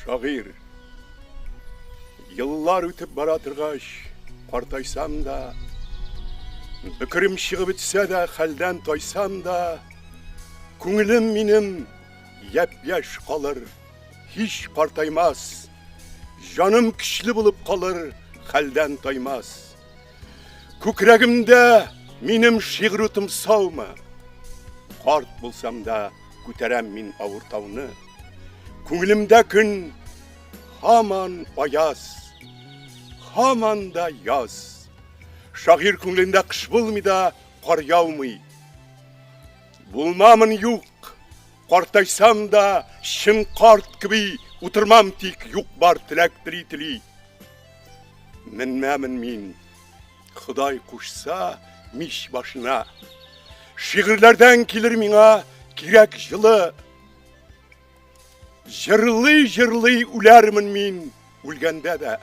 Шагыйрь. Еллар үтеп бара торгач, картайсам да, бөкерем чыгып бетсә дә, хәлдән тайсам да, күңелем минем япь-яшь калыр, һич картаймас. Җаным көчле булып калыр, хәлдән таймас. Күкрәгемдә минем шигырь утым саумы? Карт булсам да, күтәрәм мин авыр тауны. Күңелемдә көн һаман аяз, һаман да яз. Шагыйрь күңелендә кыш булмый да, кар яумый. Булмамын юк, картайсам да, чын карт кеби утырмам тик юк бар теләк тели-тели. Менмәмен мин, Ходай кушса, мич башына. Шигырьләрдән килер миңа кирәк җылы. Җырлый-җырлый үләрмен мин үлгәндә дә.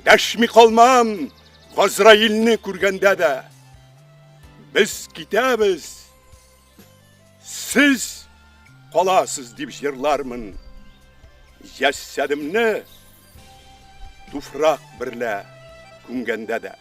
Дәшми калмам Газраилне күргәндә дә. Без китәбез, сез каласыз дип җырлармын. Җәсәдемне туфрак берлә күмгәндә дә.